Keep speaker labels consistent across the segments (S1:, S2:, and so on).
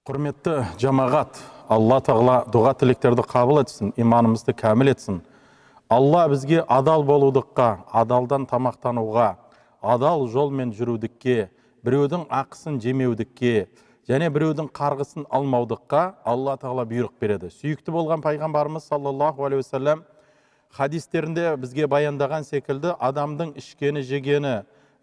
S1: Құрметті жамағат, Алла тағала дұға тілектерді қабыл етсін, иманымызды кәміл етсін. Алла бізге адал болудыққа, адалдан тамақтануға, адал жолмен жүрудікке, біреудің ақысын жемеудікке, және біреудің қарғысын алмаудыққа Алла тағала бұйрық береді. Сүйікті болған пайғамбарымыз саллаллаху алейхи уассалам хадистерінде бізге баяндаған секілді, адамдың ішкені, жегені,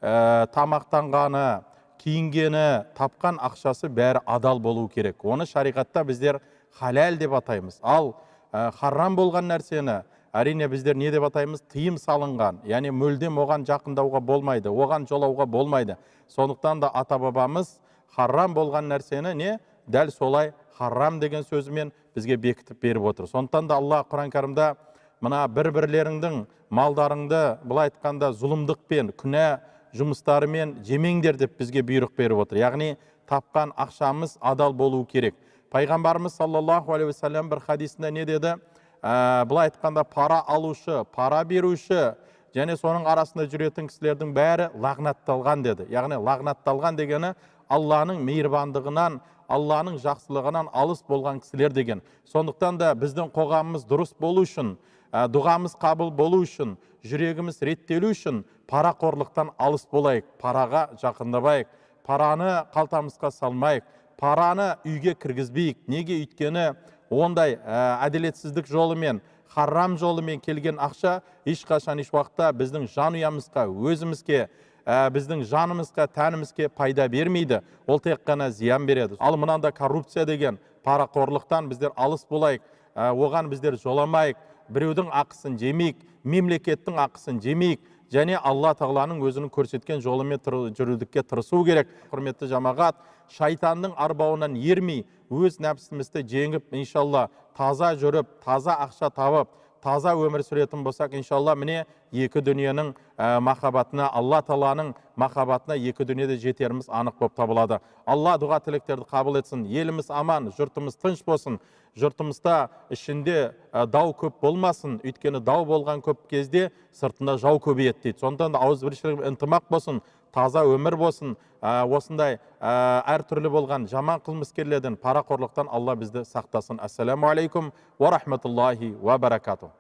S1: тамақтанғаны, киінгені, тапқан ақшасы бәрі адал болу керек. Оны шариғатта біздер халал деп атаймыз. Ал харам болған нәрсені әрине біздер не деп атаймыз? Тыйым салынған, яғни мүлдем оған жақындауға болмайды, оған жолауға болмайды. Сондықтан да ата-бабамыз харам болған нәрсені не? Дәл солай харам деген сөзімен бізге бекітіп беріп отыр. Сондықтан да Алла Құран Кәрімде мына бір-бірлеріңдің малдарыңды былай айтқанда зұлымдықпен, күнә жұмыстарымен жемеңдер деп бізге бұйрық беріп отыр. Яғни тапқан ақшамыз адал болу керек. Пайғамбарымыз саллаллаху алейхи уассалам бір хадисінде не деді? Былай айтқанда пара алушы, пара беруші және соның арасында жүретін кісілердің бәрі лағнатталған деді. Яғни лағнатталған дегені Алланың мейірбандығынан, Алланың жақсылығынан алыс болған кісілер деген. Сондықтан да біздің қоғамымыз дұрыс болу үшін, дұғамыз қабыл болу үшін, жүрегіміз реттелу үшін парақорлықтан алыс болайық, параға жақындамайық, параны қалтамызға салмайық, параны үйге кіргізбейік. Неге? Өйткені ондай әділетсіздік жолымен, харам жолымен келген ақша ешқашан еш уақытта біздің жанұямызға, өзімізге, біздің жанымызға, тәнімізге пайда бермейді. Ол тек қана зиян береді. Ал мынанда коррупция деген парақорлықтан біздер алыс болайық, оған біздер жоламайық, біреудің ақысын жемейік, мемлекеттің ақысын жемейік және Алла тағаланың өзінің көрсеткен жолымен жүрудікке тырысу керек. Құрметті жамағат, шайтанның арбауынан ермей, өз нәпсімізді жеңіп, иншалла таза жүріп, таза ақша табып, таза өмір сүретін болсақ, иншалла міне екі дүниенің махаббатына, Алла тағаланың махаббатына екі дүниеде жетеріміз анық болып табылады. Алла дұға тілектерді қабыл етсін. Еліміз аман, жұртымыз тыныш болсын. Жұртымызда ішінде дау көп болмасын. Өйткені дау болған көп кезде сыртында жау көбейеді дейді. Сондықтан да ауызбіршілік, ынтымақ болсын, таза өмір болсын. Осындай әртүрлі болған жаман қылмыскерлерден, парақорлықтан Алла бізді сақтасын. Ассаламу алейкум уа рахматуллахи уа баракатух.